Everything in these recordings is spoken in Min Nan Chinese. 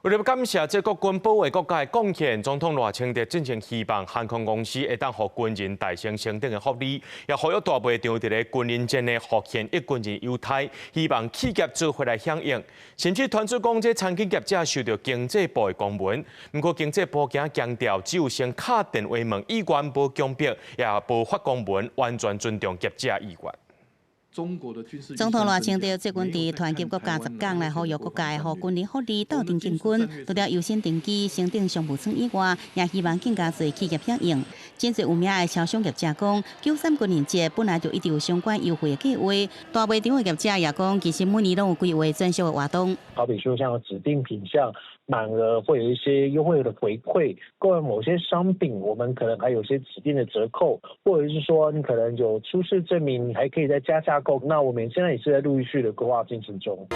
為了感謝這國軍保衛國家的貢獻，總統賴清德進前希望航空公司會當予軍人提升升等的福利，也呼籲大賣場佇咧軍人節的予現役軍人優待，希望企業做伙來響應。甚至傳出講，這餐飲業者收著經濟部的公文，毋過經濟部今強調，只有先敲電話問意願，無強迫，也無發公文，完全尊重業者意願。總統賴清德最近佇團結國家10工來呼籲各界，予軍人福利鬥陣進軍，除了優先登機、升等商務艙以外，也希望更加濟企業響應。真濟有名的超商業者講，93軍人節本來就一直有相關優惠的計劃。大賣場的業者也講，其實每年攏有規劃專屬的活動。好比說像指定品項滿額會有一些優惠的回饋，購買某些商品，我們可能還有些指定的折扣，或者是說你可能有出示證明，你還可以再加價購。那我們現在也是在陸續的規劃進行中。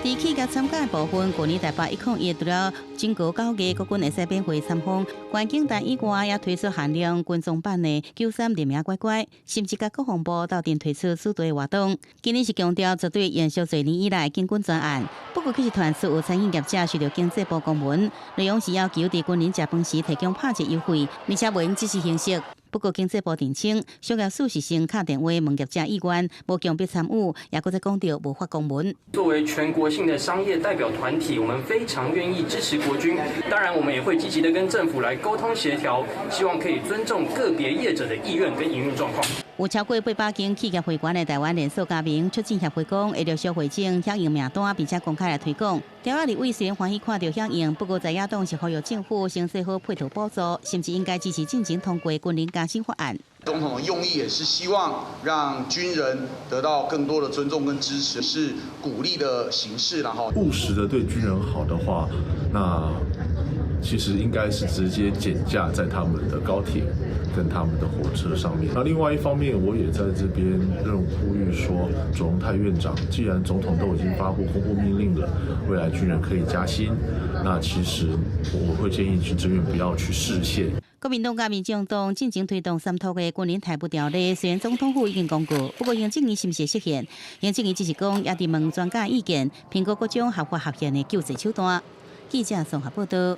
佇企業參加的部分，去年台北101除了整個9月國軍會使免費參訪，觀景台以外，也推出限量軍裝版的93聯名乖乖，甚至佮國防部鬥陣推出主題活動。今年是強調絕對延續濟年以來建軍專案，不過卻是傳出有餐飲業者收著經濟部公文，內容是要求佇軍人食飯時提供拍折優惠，而且袂用只是形式。不過經濟部澄清，商業署是先敲電話問業者意願，無強迫參與，也閣再講著無發公文。作為全國性的商業代表團體，我們非常願意支持國軍。當然，我們也會積極的跟政府來溝通協調，希望可以尊重個別業者的意願跟營運狀況。有超過800間企業會員的台灣連鎖加盟促進協會講，會陸續匯整響應名單，並且公開來推廣。朝仔立委雖然歡喜看著響應，不過在野黨是呼籲政府先做好配套補助，甚至應該支持進前通過軍人加薪法案。總統的用意也是希望讓軍人得到更多的尊重跟支持，是鼓勵的形式，然後務實的對軍人好的話，那其實應該是直接減價在他們的高鐵跟他們的火車上面。那另外一方面，我也在這邊認呼籲說，卓榮泰院長，既然總統都已經發布公布命令了，未來軍人可以加薪，那其實我會建議行政院不要去釋憲。國民黨佮民進黨進前推動三讀的軍人待遇條例，雖然總統府已經公告，不過行政院是毋是實現？行政院只是講，也佇問專家意見，評估各種合法合憲的救濟手段。記者綜合報道。